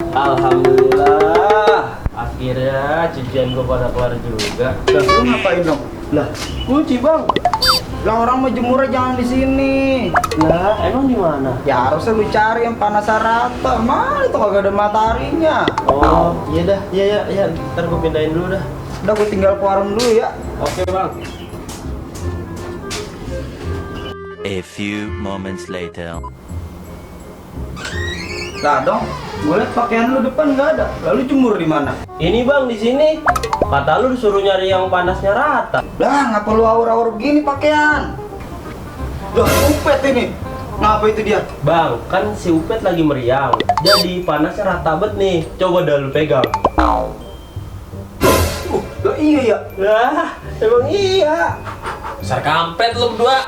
Alhamdulillah, akhirnya cucian gue pada kelar juga. Lah, lu ngapain dong? Lah, cuci bang. Lah orang mau jemurnya jangan di sini. Lah, emang di mana? Ya harusnya lu cari yang panas rata. Mana itu kagak ada mataharinya. Oh, iya dah, iya. Ntar gue pindahin dulu dah. Udah gue tinggal ke warung dulu ya. Oke bang. A few moments later. Lah dong, gue liat pakaian lu depan nggak ada. Lalu jemur di mana? Ini bang di sini. Kata lu disuruh nyari yang panasnya rata. Lah, ngapa lu awur-awur begini pakaian? Loh, upet ini. Ngapa itu dia? Bang, kan si Upet lagi meriang. Jadi panasnya rata bet nih. Coba dah lu pegang. Lah iya ya. Lah, emang iya. Besar kampret lu berdua.